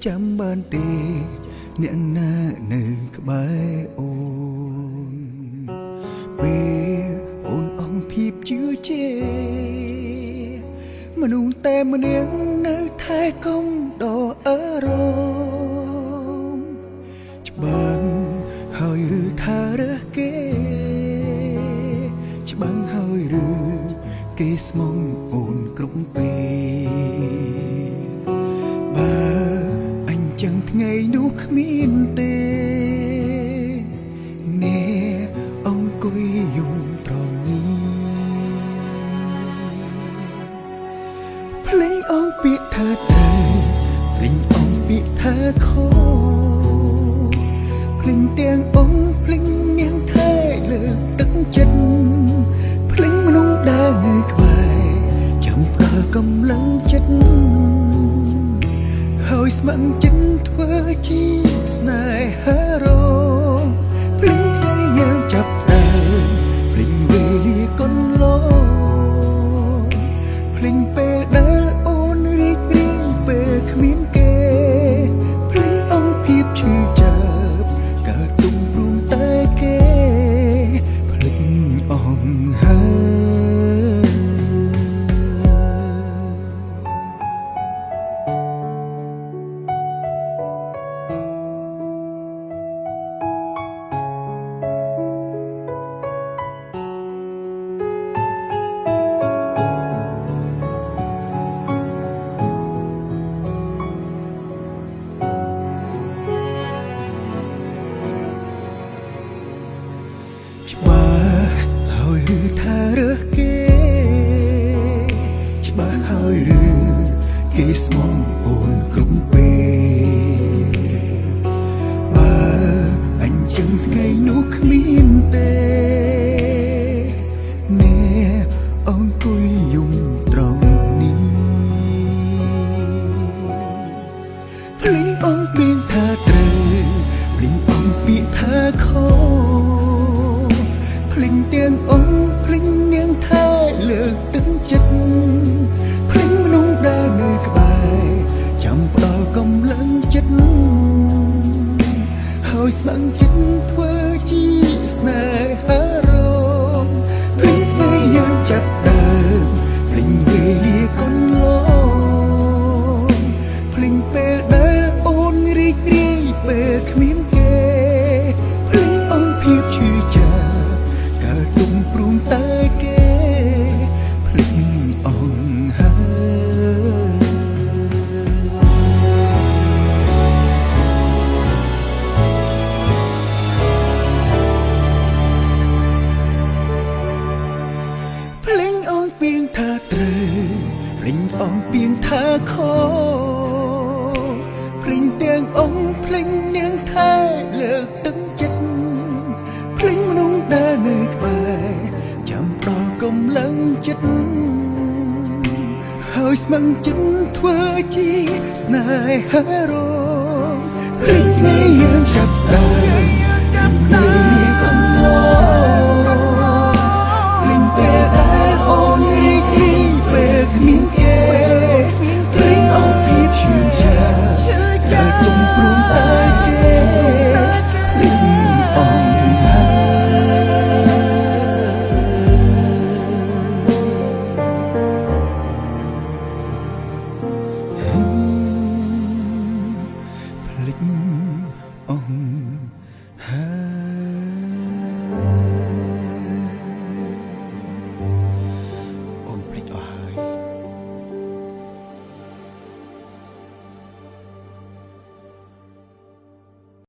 ចាំបានទេអ្នកណានៅក្បែរអូនពេលអូនអង្គភាពជឿជាមនុស្សតែម្នាក់នៅថែកុំដកអឺរម្មណ៍ច្បាំងហើយឬថារើសគេ ច្បាំងហើយឬគេស្មងអូនគ្រប់ពេលបើអញចឹងថ្ងៃនោះគ្មានទេអ្នកអង្គុយយំត្រង់នេះភ្លេងអងពាក្យថាត្រូវភ្លេងអងពាក្យថាខុសភ្លេងទាំងអង្គភ្លេងនាងថែលើកទឹកចិត្តភ្លេងមនុស្សដែលនៅក្បែរចាំផ្ដល់កម្លាំងចិត្តហើយស្ម័គ្រចិត្តធ្វើជាស្នេហារងភ្លេងថ្ងៃយើងចាប់ដើមភ្លេងវេលាកន្លងភ្លេងពេលដែលអូនរីករាយពេលគ្មានគេភ្លេងអង្គភាពឈឺចាប់កើតទុំព្រមតែគេភ្លេចអង្គហើយ ច្បាស់ហើយឬថារើសគេច្បាស់ហើយឬគេស្មងអូនគ្រប់ពេលបើអញចឹងថ្ងៃនោះគ្មានទេអ្នកអង្គុយយំត្រង់នេះ ភ្លេងអងពីថាត្រូវភ្លេងអងពាក្យថាខុសភ្លេងទាំងអងភ្លេងនាងថែលើកទឹកចិត្តភ្លេងមនុស្សដែលនៅក្បែរចាំផ្ដល់កម្លាំងចិត្តហើយស្ម័គ្រចិត្តធ្វើជាស្នេហារងភ្លេងថ្ងៃយើងចាប់ដើមភ្លេងវេលាកន្លង ភ្លេងពេលដែលអូនរីករាយពេលគ្មានគេភ្លេងអង្គភាពឈឺចាប់កើតទុំព្រមតែគេភ្លេងអង្គហើយ ភ្លេងអងពីងថាត្រូវភ្លេងអងពីងថាខុសភ្លេងទាំងអងភ្លេងនាងថែលើកទឹកចិត្តភ្លេងមនុស្សដែលនៅក្បែរចាំផ្ដល់កម្លាំងចិត្តហើយស្ម័គ្រចិត្តធ្វើជាស្នេហារងភ្លេងថ្ងៃយើងចាប់ដើម